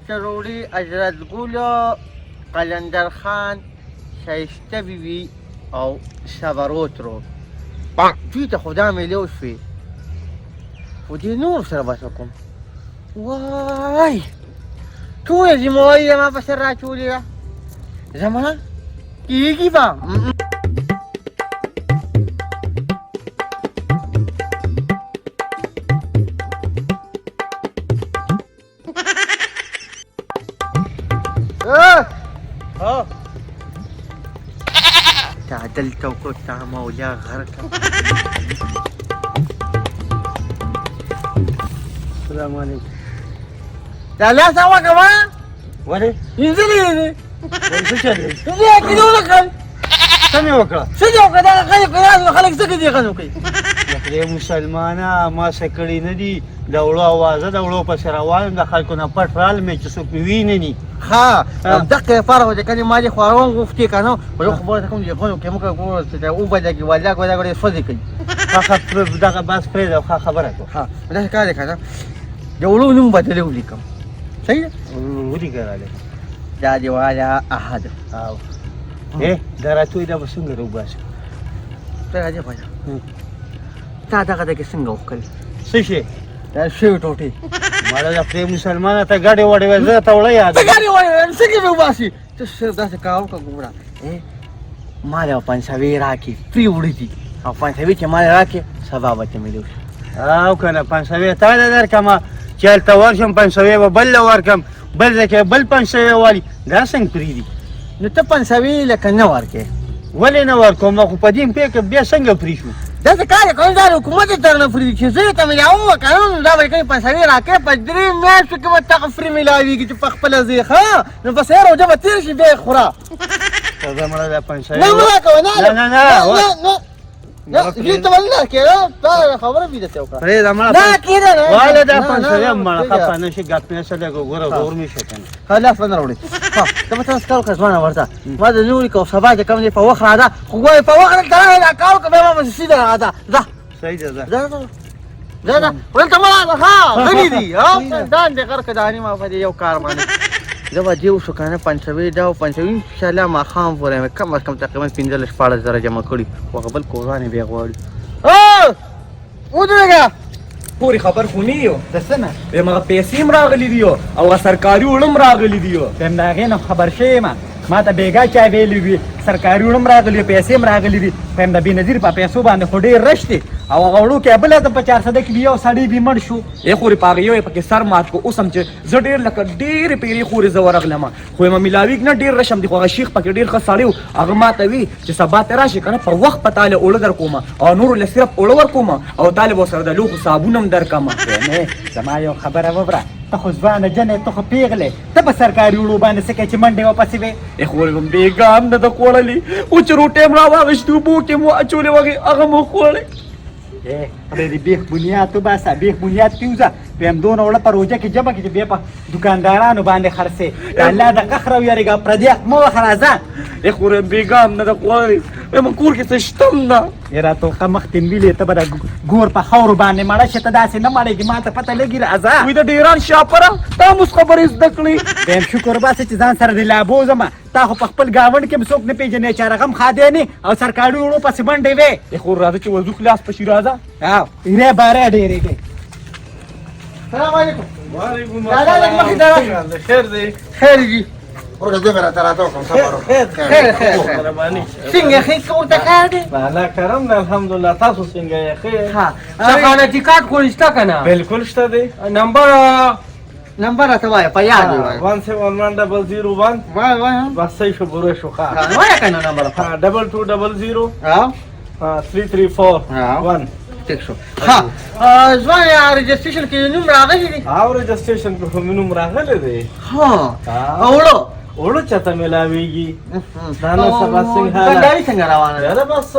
تروړي حضرت ګل، قلندر خان، ښایسته بیبي او صبرو ترور، دوی ته خو دا مېلې وشوې، خو دې نور سره به څه کوم؟ وای، ټوله ذمهواري زما په سر راچولې ده، زما کېږي به. تا دلته وکړو، تا مولا غرق. السلام علیکم. دا لاس وکړه. ولې؟ انځلې دي. ولې، څه چل دی؟ دې کې وکړ. څه مې وکړه؟ څه دې وکړه؟ دا خلک خلک څه دي غنو کوي. د مسلمانه، ما څه کړي نه دي. د وړو اوازه د وړو پسې روان یم، د خلکو نه پټ رالم چې څوک مې ویني. ها، دقه لپاره خو چې کله ما دې خواړه غوښتې که نه، خو یو خبره کوم چې غنو کې موږ ګورو چې اوبه لګي ولا ګوله ګوله سوځي کوي. ښه، دغه بس پرېږده، ښه خبره کوه. ها، داسې کار دی که نه، د وړو نوم به درې ولیکم، صحیح ده؟ ولیکه راله. دا دې والا احد. او دا راتوی، دا به څنګه راوباسو؟ ته راځې خواجه، تا دغه دکې څنګه وښکل؟ څه شی؟ دا شوې ټوټې. مړه د خدای مسلمانه، ته ګډې وډې وې، زه ته وړه یاد ته ګډې وډې وې، څنګه به وباسي؟ ته صرف داسې کار وکړه ګوره، ما له پنځوې راکې، پرې وړي دي، او پنځوې چې ما له راکې، سبا به ته میلو شي. او که نه، پنځوې تا له درکړم، چې هلته ورشم پنځوې به بل له ورکړم، بل ځای کې بل پنځوې والي، دا څنګه پرېږدي؟ نو ته پنځوې لکه نه ورکې؟ ولې نه ورکوم؟ خو په دې پې بیا څنګه پرې شو؟ داسې کار یې کوم، دا حکومت یې درنه پرېږدي چې زه یې ته میلاوم که نه، نو دا به یې کوي پنځوې راکړې، په 3 میاشتو کې به دغه فري میلاویږي چې په خپله ځې. ښه، نو په سهار روژه به تېر شي، بیا یې خوره. ته مړه دا پنځوې نه مه کوه، نه. نه نه نه نه نه، دې ته ولې نه کېده؟ تا خبره بې داسې وکړه. پرېږده مړه. نه کېده نه. واله دا پنځوې مړه، خفه نه شي، ګپ نه څه لګو، ګوره ورور مې شو که نه. ښه، لاس به نه راوړې. ښه، ته به تاسو کار وکړه ځوانه، ورته ما د نوري کو، سبا چې کوم دی په وخت راځه، خو ګورې په وخت دلته راغی، دا کار وکړه، بیا ما پسې سیده راځه. ځه. صحیح ده، ځه. ځه ځه ځه ځه، دلته مه راځه. ښه، غلي دي. ها، ځان دې غر که دانې ما په دې یو کار باندې زه به دې وشو که نه. پنځوې دا او پنځوې انشاءالله ماښام پورې مې کم از کم تقریبا 15 16 زره جمع کړي، خو هغه بل کورانې بیا غواړي. ودرېږه. پورې خبر خو نه یو. د څه نه؟ وایم هغه پیسې هم راغلي دي او هغه سرکاري اوړه هم راغلي دي. وایم د هغې نه خبر شوی یم، ما ته بېګا چا ویلي وي سرکاري اوړه هم راغلي، پیسې هم راغلي دي. وایم د بېنظیر په پیسو باندې خو ډېر رش دی، او هغه وړو کې بله په چارسده کې یو سړی بې مړ شو. ای خورې، په هغه یو یې پکې سر مات کړو. اوس هم چې زه ډېر لکه ډېرې پیرې خورې زه ورغلم، خو یم میلاویږ نه، ډېر رشم دی، خو هغه شیخ پکې ډېر ښه سړی و. هغه ما ته وی چې سبا ته راشې که نه، په وخت به تا له اوړه در کومه او نورو له صرف اوړه ورکومه او تا له به ورسره د لوښو صابون هم درکړم. زما یو خبره وبره، ته خو ځوانه جنې، ته خو پیغلې، ته په سرکاري اوړو باندې څه کوې چې منډې ورپسې وې؟ ای خورې، هم بېګا هم نه ده خوړلې، خو چې روټۍ هم راواخیستې، اوبو کې مو اچولې وغې، هغه مو خوړلې. خدای دې بیخ بنیاد وباسه، بیخ بنیاد پیوزه. ویم دونه وړه په روژه کې جمع کړي چې بیا په دکاندارانو باندې خرڅې، د الله د قهره ویرېږه، پردی حق مه وخه، راځه. ای خورې، بېګا هم نه ده خوړلې، وایم کور کې څه شته هم نه. یاره توخه مخ تنویلې، ته به د ګور په خاورو باندې مړه شې، ته داسې نه مړېږې، ما ته پته لګي، راځه. وی د ډېران شاپره، تا هم اوس خبرې زده کړې. وایم شکر وباسه چې ځان سره دې لا بوځمه، تا خو په خپل ګاونډ کې هم څوک نه پېژنې، چې هغه هم ښادی نه او سرکاري وړو پسې منډې وې. ای خور، راځه چې وضو خلاص پشي، راځه. او ایره باره ډېرېږي. السلام علیکم. وعلیکم. دادا، لږ مخې ته راشه. خیر دی؟ خیر دی. ورته دې راته راته کوم صبر. خیر خیر خیر. مهرباني. څنګه ښه کور ته خیر دی؟ الله کرم دی، الحمدلله. تاسو څنګه یې؟ ښه؟ ها، څه ټیکاټ خو شته که نه؟ بالکل شته دی. نمبر نمبر راته وایه، په یاد یې وایه. 1711001. وایه وایه. بس صحیح شو، پوره شو. ښه. وایه که نه نمبر؟ 2200 ها 334 1. ټیک شو. ښه ځوان، رجسټریشن کې نوم راغلی دی؟ او رجسټریشن کې خو مې نوم راغلی دی. ها، اوړه اوړه چاته ملاویږي؟ دا نن سبا څنګه حالات؟ دکانداري څنګه روانه ده؟ یاره بس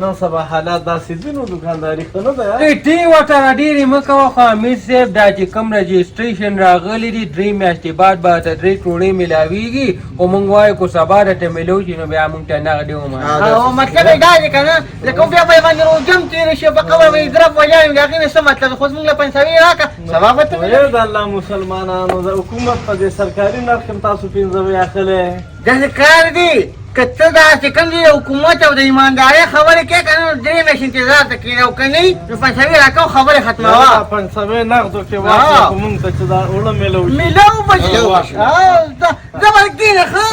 نن سبا حالات داسې دي نو دکانداري ښه نه ده. ټي ورته ډېرې مه کوه خو امیر صاحب، دا چې کوم رجسټریشن راغلي دي 3 میاشتې بعد به ورته 3 ټوړې ملاویږي، خو موږ وایو که سبا درته میلاو شي نو بیا موږ ته نغدې ومنه. او مطلب یې دا دی که نه لکه بیا به یې باندې روژه هم تېره شي، په قبر به یې درب ولاړ وي، د هغې نه څه مطلب؟ خو زموږ له پنځوې راکړه سبا به ته ویل د الله مسلمانانو د حکومت په دې سرکاري نرخ هم تاسو پنځوې اخلئ. داسې کار دی که ته داسې کوم دي د حکومت او د ایماندارۍ خبرې کوې که نه نو 3 میاشتې انتظار ته کښېنه، او که نه نو پنځوې راکړه او خبرې ختموه. پنځوې نغدو کې واخله خو مونږ ته چې دا اوړه میلو شي. میلاو به شي. زه به کښېنه ښه.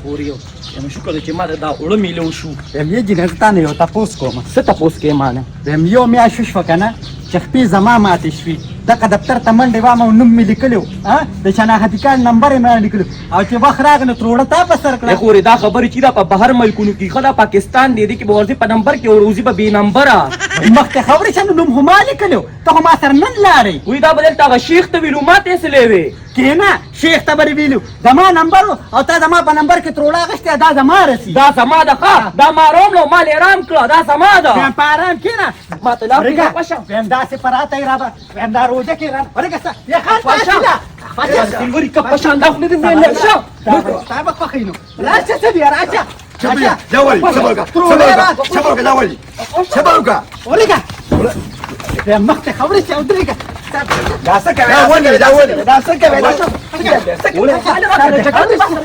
خورې یم شکر دی چې ما ته دا اوړه میلو شو. وایم یې جینۍ زه تا نه یو تپوس کوم. څه تپوس کوې ما نه؟ وایم یو میاشت وشوه که نه چې خپې زما ماتې شوې، دغه دفتر ته منډې وام او نوم مې لیکلی و، د شناختي کارت نمبر یې مې لیکلی او چې وخت راغی نو تروړه تا په سر کړه. خورې دا خبرې چې دا په بهر ملکونو کې ښه، دا پاکستان دی، دې کې به ورځې په نمبر کې وروځي به بې نمبره. مخکې خبرې شه نو نوم خو ما لیکلی و، ته خو ما سره نن لاړې. وایي دا به دلته هغه شیخ ته ویلو، ما ته یې څه وې؟ کښېنه شیخ ته به دې ویلو زما نمبر و او تا زما په نمبر کې تروړه اخیستی، دا زما رسي. دا زما ده ښه، دا ما آرام له ما له آرام کړه، دا زما ده. وایم په آرام کښېنه. ما ته لا پرېږده. وایم داسې په راته یې رابه، وایم دا روژه کې رابه ورګه څه یې خان پاسې سلوري کپ په شان دا خو نه دې نه شه. ستا به خوښ نو راشه څه دی راشه. دا ولې صبر وکړه، صبر وکړه، صبر وکړه، دا ولې صبر وکړه. ورګه وایم مخته خبرې چې ودرېږه. دا څه کوې؟ دا ولې، دا ولې، دا څه کوې؟ دا څه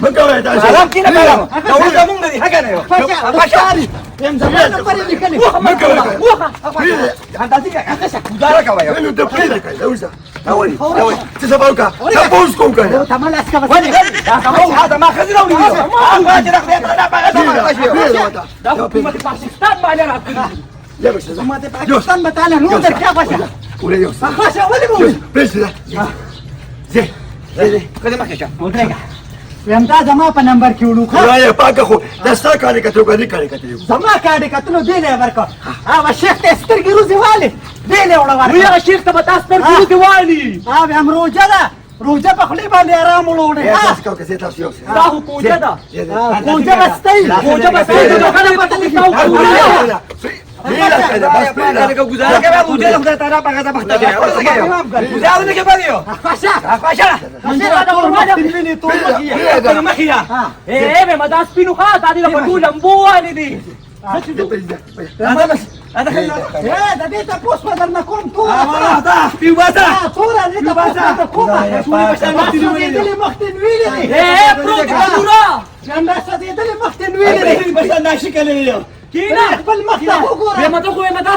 مه کوئ تاسو. آرام کښېنه، آرام. دا ولې زمونږ دی، هغه نه یو. وایم زما نمبر یې لیکلی. مه کوئ. ګوزاره کوئ. نو ته پرېږده که، دا وځه. دا ولې، دا ولې، څه صبر وکړه، تپوس کوم که نه. ته ما لاس کوه. دا زما دا ما ښځې راوړي دي. دا حکومت پاکستان باندې راکړي. حکومت پاکستان به تاله نور درکړه. خوښه خوښه ولې به وړي؟ ودرېږه. وایم دا زما په نمبر کې وړو. خدای پاکه خو دا ستا کارې کتلو که دې کارې کتلو؟ زما کارې کتلو دې له یې ورکړه. هغه شیخ ته یې سترګې روزې والې، دې له یې وړه ورکړه. وایي هغه شیخ ته به تا سترګې روزې والي. وایم روژه ده، روژه په خولې باندې ارام وړو وړې. تاسو کوم که تاسو یو څه. دا خو کوجه ده. کوجه به ستئ، کوجه به ستئ. دا سپینو ښه دا دې په ټول لمبو والي دي. د دې تپوس به درنه کوم. توره توره دې تپوس درنه کوم. سوځېدلې مخ دې ویلې دي. پروت کلورا دا سوځېدلې مخ دې ویلې دي. کینه خپل مخ ته وګوره. ما ته خو ما ته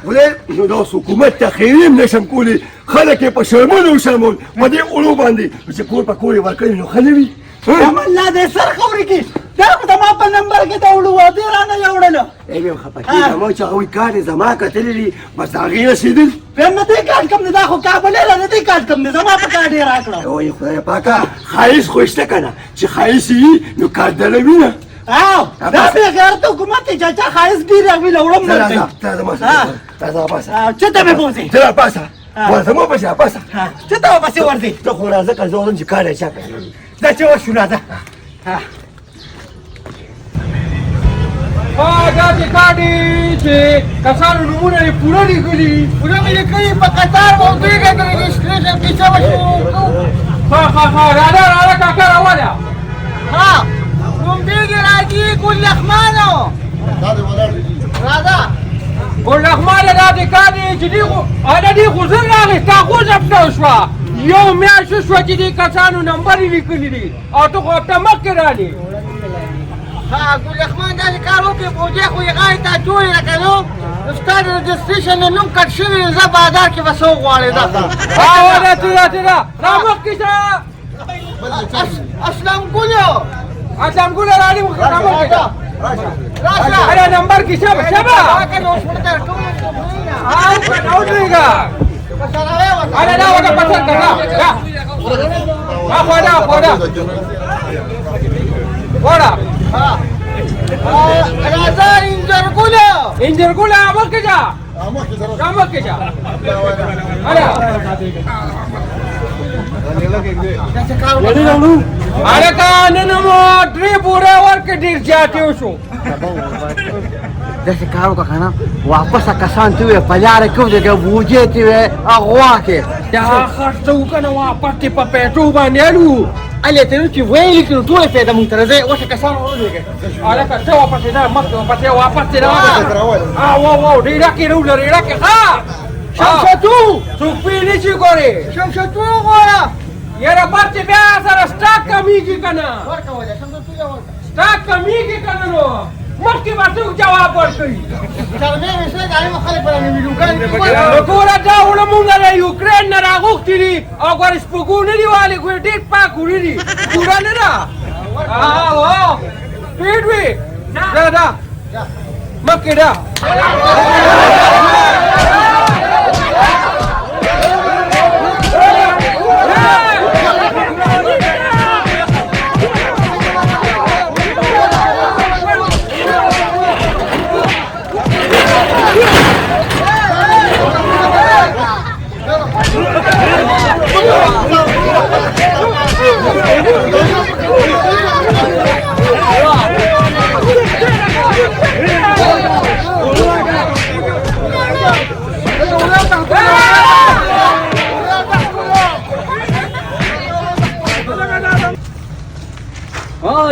ولې دا حکومت ته خیریم نشم کولی، خلک یې په شرمونو وشرمول په دې اوړو باندې چې کور په کور یې ورکړي نو ښه نه وي. الله دې سر خوري کړي، دا خو زما په نمبر کې دا وړو دې رانه یوړلو. ای بیا خفه کېږه مه، چې هغوی کار یې زما کتلي دي بس هغې رسېدل. بیا نو دې کارت کوم دی؟ دا خو کابلې ده، د دې کارت کوم دی؟ زما په کارت یې راکړه. وایي خدای پاکه ښایست خو یې شته که نه، چې ښایست یې نو کارت دروي نه. او دا بې غیرته حکومت دی چې چا ښایست ډېر هغوی له وړم ته ورکوي. راځه، ته زما سره، ته راځه پاسه. چېرته مې بوځې؟ ته راپاسه، ورځه مو پسې راپاسه. چېرته به پسې ورځې؟ ته خو راځه که زه وځم چې کار یې چا کړی. دا چې ورشو راځه. داسې کاډې چې کسانو نومونه یې پوره لیکلي. پوره مې لیکلي، په قطار به ودرېږه، د رجسټریشن کیسه به شروع کړو. ښه ښه ښه، راځه راځه کاکا راواله. ها لومبي دې راځي ګل رحمانو راځه. ګل رحمان داسې کاډې چې دې خو هله دې خو زر راغی، ستا خو ضبطه وشوه. یو میاشت وشوه چې دې کسانو نمبر یې لیکلي دي او ته خو هفته مخکې راغلې. ها ګل رحمان داسې کار وکړي، بوجۍ خو یې غاړې ته اچولې ده که نو ستا د رجسټریشن نه نوم کټ شوی دی، زه بازار کې به څه وغواړې. دا ها ته ده ته ده را مخکې شه. اسلم ګل، اسلم ګل راغلی، را مخکې شه. راشه. اره نمبر کې شه شه. ودرېږه. اره دا وکړه پسند کړه. دا خو دا خو دا وړه. راځه انجرګل، انجرګل مخکې شه. رامخکې شه. هله. هلکه نن مو درې بورې ورکړې، ډېر زیات یې وشو. داسې کار وکړه که نه، واپس کسان ته ووایه په لاره کې ودرېږه، بوجۍ ته ووایه غوا کې دا خرڅه وکړه نو واپس دې په پیسو باندې الو. هلې ته چې ویلي کړو ټوله فایده مونږ ته راځي. اوس کسان ودرېږه. هلکه څه واپس دا مخکې واپس واپس دې راوړه. واو ډېره کې راوړه، ډېره کې. ښه شمشتو څوک پې نه شي ګورې. شمشتو غواړه. یاره بس بیا سره سټاک کمیږي که نه؟ ورکوله شمشتو یې ورکړه. سټاک کمیږي که نه؟ نو مخکې به څوک جواب ورکوي؟ چرمې مې شوې، دا خلک به رانه ویډیوګانې نو ګوره دا اوړه مونږ له یوکراین نه راغوښتي دي او ګوره سپږو نه دي والي، ګوره ډېر پاک اوړه دي، پوره نه ده. واو پیټ وي دا دا مخکې دا.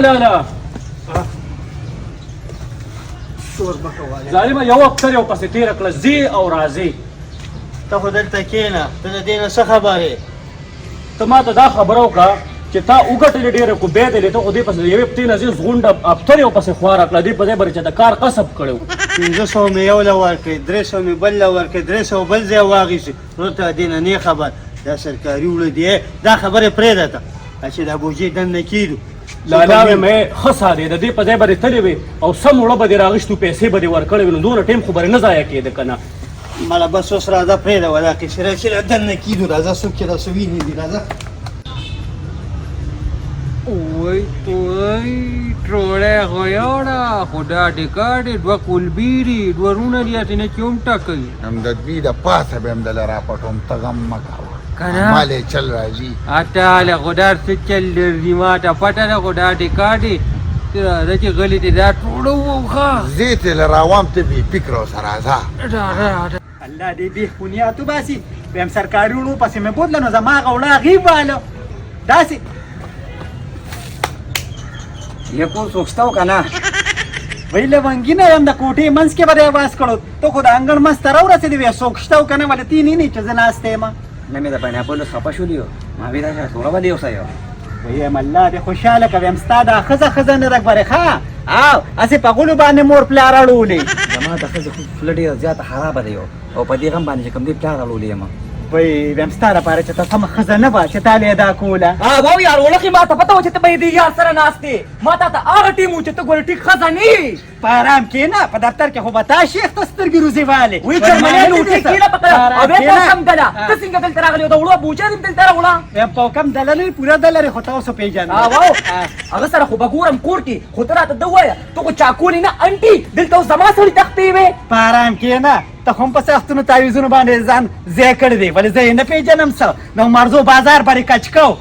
لا لا ظالمه، یو اکثر یو پسې تېره کړه، ځې او راځې. ته خو دلته کښېنه، ته د دې نه څه خبر یې؟ ته ما ته دا خبره وکړه چې تا وګټلې ډېره کو بېدلې، ته خو دې پسې یوې پتې نه ځې، زغونډه ابتر یو پسې خواره کړه، دې په ځای باندې چې د کار قصب کړی و. 500 مې یو له ورکړې، 300 مې بل له ورکړې، 300 بل ځای واخیستې. ورور ته دې نه نه خبر، دا سرکاري اوړه دي. دا خبرې پرېږده ته چې دا بوجۍ دننه کېږدو. لالا مې ښه ساده، د دې په ځای به دې تلې وې او سم اوړه به دې راغېستو، پیسې به دې ورکړې وې، نو دومره ټایم خو به نه ضایع کېده که نه. مړه بس اوس راځه، پرېږده ولا قصې، راځه چې دننه کېږدو. راځه څوک چې راسه ویني دي، راځه. وای وای تروړی خو یوړه، خو دا ډیکاډې دوه کولبې دي، دوه وروڼه دي، هسې نه چې هم ټکوي. هم د دوی د پاسه به هم دله راپټوم، ته غم مه کوه. که نه مال یې چل راځي. اته له خو دا څه چل درځي، ما ته پته ده. خو دا ډیکاډې ته راځه چې غلي دې دا ټوړه ووخه. زه ترې له راوام، ته بې فکره اوسه، راځه. راځه. الله دې بې خونیات وباسي. ویم سرکاري وړو پسې مې بوتله، نو زما هغه وړه هغې واله داسې. یې کور څوک شته او که نه؟ وایي لونګینه یم، د کوټې منځ کې به دې اواز کړو، ته خو د انګړ منځ ته راورسېدې. وایي څوک شته او که نه؟ ولې تی نه نه چې زه ناسته یم. نه مې د پایناپلو خفه شولي، ما وی دا ټوله به دې اوسه یو. ویم الله دې خوشحاله که. ویم ستا دا ښځه ښځه نه ده ګورې، ښه او هسې په غولو باندې مور پلار اړولې. زما د ښځې خوله ډېره زیاته خرابه ده یو، او په دې غم باندې چې کوم دې پلار اړولې یم. وایي ویم ستا لپاره چې ته سمه ښځه نه وه چې تا له ادا کوله. واو یار ولخې، ما ته پته وه چې ته به یې دې یار سره ناست یې. ما تا ته هغه ټیم و چې ته ګورې ټیک ښځه نه یې. په آرام کښېنه، په دفتر کې خو به تا شیخ ته سترګې روزې والې. وی چرمنې نو ټیک کښېنه په قرار. او بیا په کم دله ته څنګه دلته راغلې؟ د وړو بوجۍ دې دلته راوړه. ویم په کم دله نه، پوره دله لرې، خو تاسو پېژنم. واو هغه سره خو به ګورم کور کې، خو ته راته ده ووایه، ته خو چا کولې نه انټي، دلته اوس زما سړي تختې وې. په آرام کښېنه، ته هم په سختونو تعویذونو باندې ځان ځای کړی دی، ولې زه یې نه پېژنم. څه د مرزو بازار باندې کچکو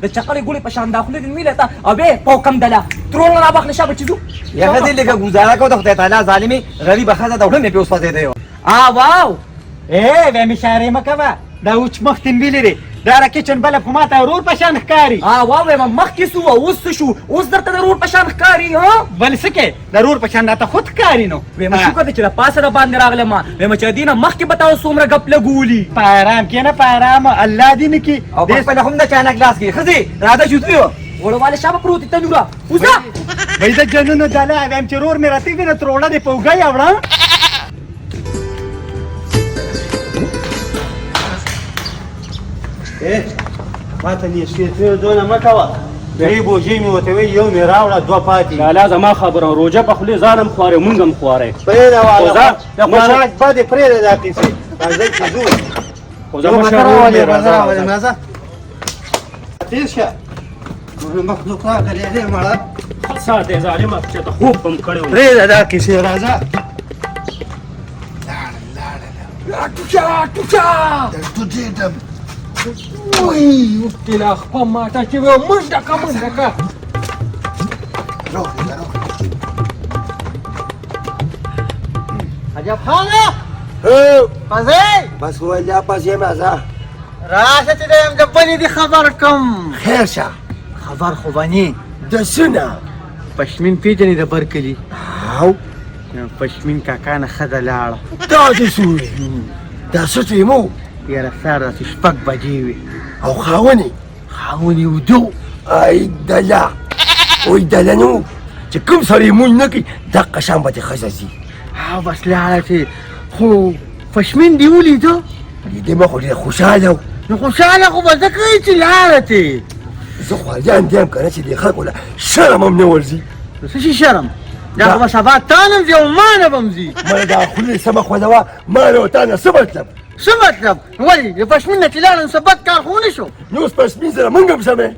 د چقړې ګوړې په شان دا خوله دې ویله ته. او بیا په کم دله ترونه راواخله، شابه چې ځو. یغه دې لږه ګوزاره کوه د خدای تعالی ظالمې، غریبه ښځه د وړه مې پې وسوځېدی. واو ویم اشارې مه کوه، دا اوچ مخ تنبیلې دی، دا را کچن بله خو ماته ورور په شان ښکاري. واو وایم مخکې سو او اوس څه شو؟ اوس درته د ورور په شان ښکاري؟ ها بل څه کې د ورور په شان راته خود ښکاري. نو وایم شکر دی چې د پاسه د باندې راغلم، وایم چې دینه مخکې به تاسو څومره ګپ لګولي. په آرام کښېنه، په آرام، الله دې نه کړي. او په خپله هم د چانک لاس کې ښځې راځه چې ځو. وړواله شابه پروت دی تنوره وځه. وایي د جنونو دله، وایم چې ورور مې راته وي نو تروړه دې په اوږه یوړه. ما ته نصیحتونه دونه مه کوه. درې بوجۍ مې ورته ویل، یو مې راوړه، دوه پاتې. لالا زما خبره، روژه په خولې، ځان هم خوارې مونږ هم خوارې. پرېږده واله د خوراک بدې، پرېږده دا قصې، راځه چې ځو. خو زما مشر ورور مې، راځه راځه تېر شه، مخلوق راغلی دی مړه. ساته ظالمه، چې ته خوب هم کړی و. پرېږده دا قصې، راځه. لاړه لاړه. راټوشه ټوشه ټوټېدم. وای وکړې لا خپه ماته چې منډه که منډه که. روغ دی، روغ دی. عجب خانه پزې بس ولا پسې مازه راشه چې د بلې دې خبر کوم. خیر شه. خبر خو به نه د څه نه؟ پشمین پېژنې د بر کلي؟ او پشمین کاکا نه ښځه لاړه. دا دې څه وویل؟ دا څه چې مو یاره سهار داسې 6 بجې وې. او خاوند یې؟ خاوند یې ویده و. ای دله وای دله نو چې کوم سړی مونږ نه کوي دقه شان به دې ښځه ځي. ها بس لاړه چې خو پشمین دې ولیده؟ لیدې ما خو ډېر خوشحاله و. نو خوشحاله خو به ځکه یې چې لاړه تې. زه خو حیران یم که نه چې دې خلکو له شرم هم نه ورځي. نو څه شي شرم؟ دا خو به سبا تا نه ځي او ما نه به هم ځي. مړه دا خولې سمه خوله ما نه او تا نه څه مطلب؟ څه مطلب؟ ولې د پشمین نه چې لاړه نو څه بد کار خو ونه شو. نو اوس پشمین سره موږ هم سمې.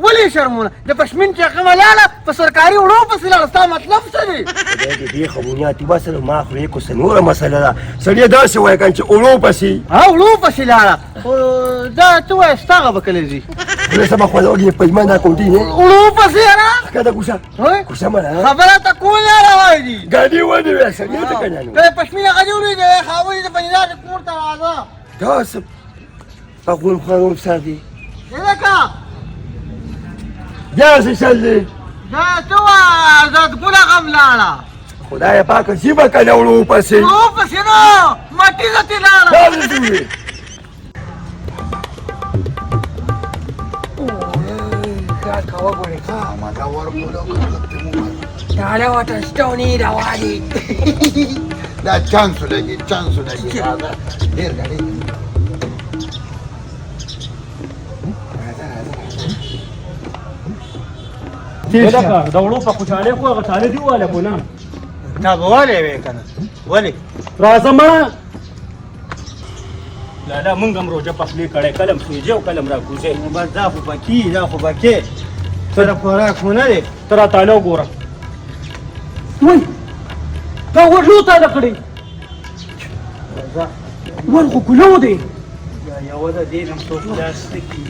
ولې شرمونه؟ د پشمین چې کومه لاړه په سرکاري وړو پسې لاړه، ستا مطلب څه دی؟ خدای دې دې خبرونیاتي وسله ما خو یې کو څه نوره مسله ده. سړی داسې وایي که چې اوړو پسې. ها وړو پسې لاړه. خو دا ته وایې ستا هغه به کله ځي؟ خولې سمه خوله وکړي په ایمان دا کوټې نه. وړو پسې یاره؟ ښکته کوشه. کوشه مړه. خبره ته کول یاره وایي دي. ګاډي ونیوې سړی ته که نه نو. که پشمین هغه دې ولیدی خاوند یې د پنجاب کور ته راځه. دا څه په غول خورم سر دی. لکه بیا څه چل دی؟ دا ته وایه ازاد ګله غم لاړه. خدای پاک ځي به که نه وړو پسې؟ وړو پسې نه مټیزه ترې لاړه. دا څه وویل؟ تاله ورته ستوني روانې. دا چانس ولګي، چانس ولګي. راځه ډېر ګړی. لکه د وړو په خوشحالۍ خو هغه چاله دي وواله خو نه. تا به ولې وې که نه؟ ولې؟ راځه ما لالا مونږ هم روژه پخلې کړی، کلم خېجې او کلم راکوزې. نو بس دا خو پکې، دا خو پکې سره خوراک خو نه دی. ته راتاله وګوره. وای دا ور لو تاله کړی، ور خو کلو دی. دا یوه ده دې نه هم څوک لاس نه کړي.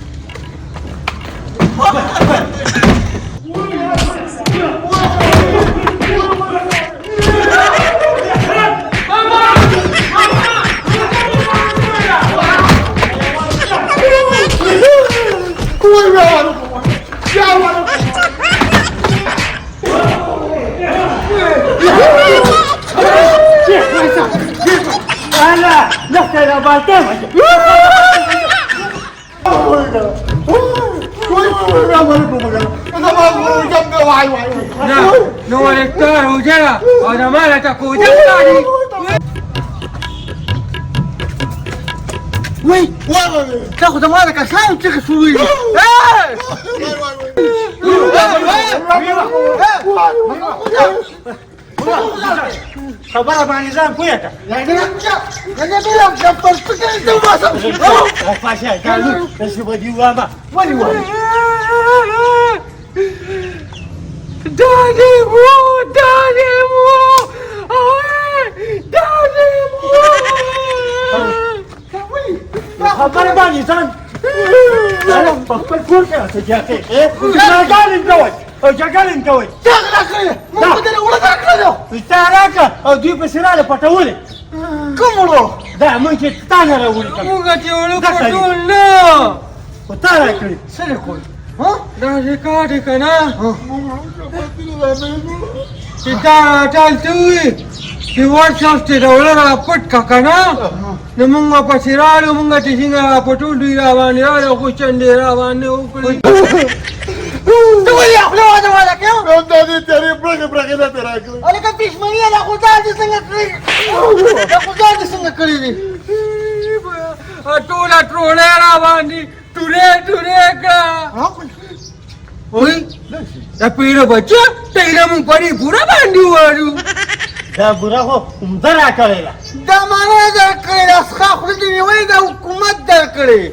نو ولې تا روژه ده او د ما راته کوزه ښکاري. وای دا خو زما د کسانو چیغې شروع دي. خبره باندې ځان پوهه کړه. پاشا داسې به دې ووامه. ولې وایې؟ دا دې مو، دا دې مو، دا دې مو. خبره باندې ځان په خپل کور کې راته جاکې جګړه یې کوئ او جګړه یې کوئ. چا غلا کړې؟ موږ خو درې وړه درکړې ده. تا راکړه او دوی پسې راله پټولې. کوم وړو؟ دا موږ چې تا نه راوړي. موږ چې وړو پټول نه، خو تا راکړې. څه دې کول؟ ها؟ دا دې کار دی که نه چې تا راټال ته ووایي چې ورشف چې د وړه را پټ کړه که نه، نو موږ پسې رالو. موږ چې څنګه را پټول دوی را باندې راله، خو چندې را باندې وکړې. ته ولې خوله واده واده کوې؟ دا دې تیارې برغې برغې نه پرې راکړې. هلکه پښمني ده، خو ځان دې څنګه کړې؟ دا خو ځان دې څنګه کړې دي؟ ټوله ټوله را باندې ټولې ټولې کړه. وای دا پیره بچه تیره مونږ پرې بوره باندې ووهلو. دا بوره خو همده راکړې ده. دا مانا درکړې ده، ستا خوله دې نیولې ده، حکومت درکړې.